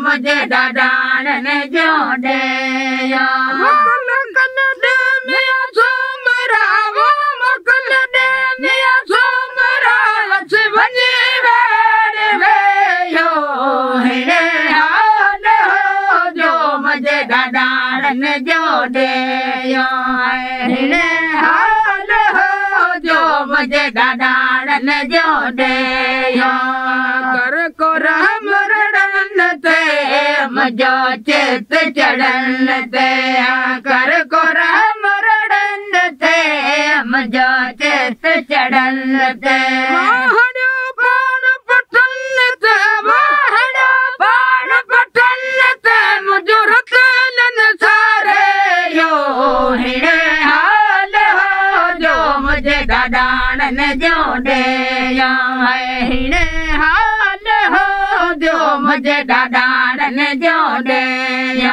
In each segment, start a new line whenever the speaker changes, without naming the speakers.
मुंहिंजे ॾाॾाणनि जो ॾेह। मोकिल ॾे मियां सोमरा, मोकिल ॾे मियां सोमरा, अस वञी वेड़ वेयो। हिणे हाल हो जो मुंहिंजे ॾाॾाणनि जो ॾेह। हिणे हाल हो जो मुंहिंजे ॾाॾाणनि जो ॾेह। कर को रहम रड़न ते मुंहिंजो चित चढ़न ते, कर को रहम रड़न ते मुंहिंजो चित चढ़न ते। वाहड़ो पाण पटन ते, वाहड़ो पाण पटन ते मुंहिंजो रतन सारे यो। हिणे हाल हो जो मुंहिंजे ॾाॾाणनि जो ॾेह। हिणे हाल हो जो मुंहिंजे ॾाॾाणनि जो ॾेह।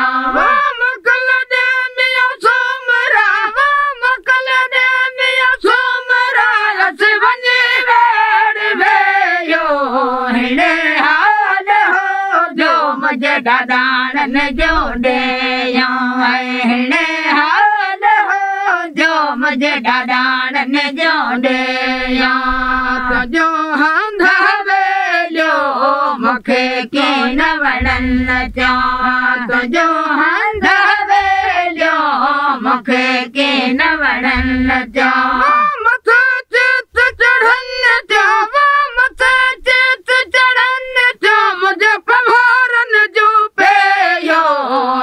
मोकिल ॾे मियां सोमरा, मोकिल ॾे मियां सोमरा, अस वञी वेड़ वेयो। हिणे हाल हो जो मुंहिंजे ॾाॾाणनि जो ॾेह। हिणे हाल हो जो मुंहिंजे ॾाॾाणनि जो ॾेह। तुंहिंजो हंध हवेलियो मूंखे कीअं वणनि थियो, तुंहिंजो हंध हवेलियो मूंखे कीअं वणनि थियो। मथे चित चढ़नि थियो, मथे चित चढ़नि थियो मुंहिंजे पभारनि जो पेयो।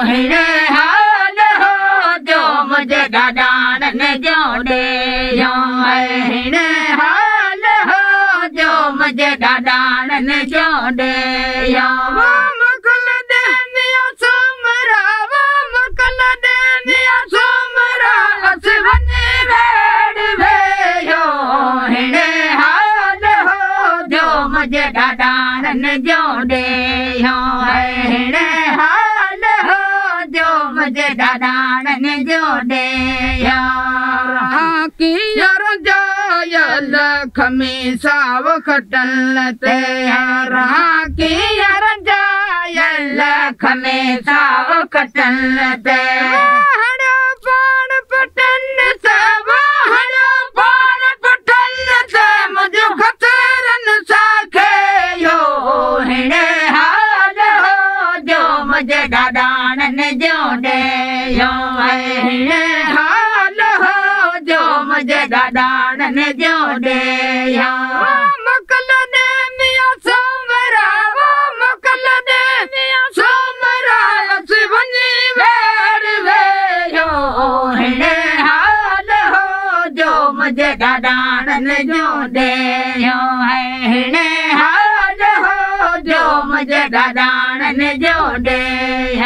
हिणे हाल हो जो मुंहिंजे ॾाॾाणनि जो ॾेह। हिणे हाल हो जो मुंहिंजे ॾाॾाणनि जो ॾेह। मोकिल ॾे मियां सोमरा, मोकिल ॾे मियां सोमरा, अस वञी वेड़ वेयो। हिणे हाल हो जो मुंहिंजे ॾाॾाणनि जो ॾेह। हिणे हाल हो जो मुंहिंजे ॾाॾाणनि जो ॾेह। कीअं रजायल खमीसाव खटन ते, कीअं रजायल खमीसाव खटन ते। वाहड़ो पाण पटन ते, वाहड़ो पाण पटन ते मुंहिंजो खतरनि सां खेयो। हिणे हाल हो जो मुंहिंजे ॾाॾाणनि जो ॾेह। हिणे हाल हो जो मुंहिंजे ॾाॾाणनि जो ॾेह। मोकिल ॾे मियां सोमरा, मोकिल ॾे मियां सोमरा, अस वञी वेड़ वेयो। हिणे हाल हो जो मुंहिंजे ॾाॾाणनि जो ॾेह। हिणे हाल हो जो मुंहिंजे ॾाॾाणनि जो ॾेह।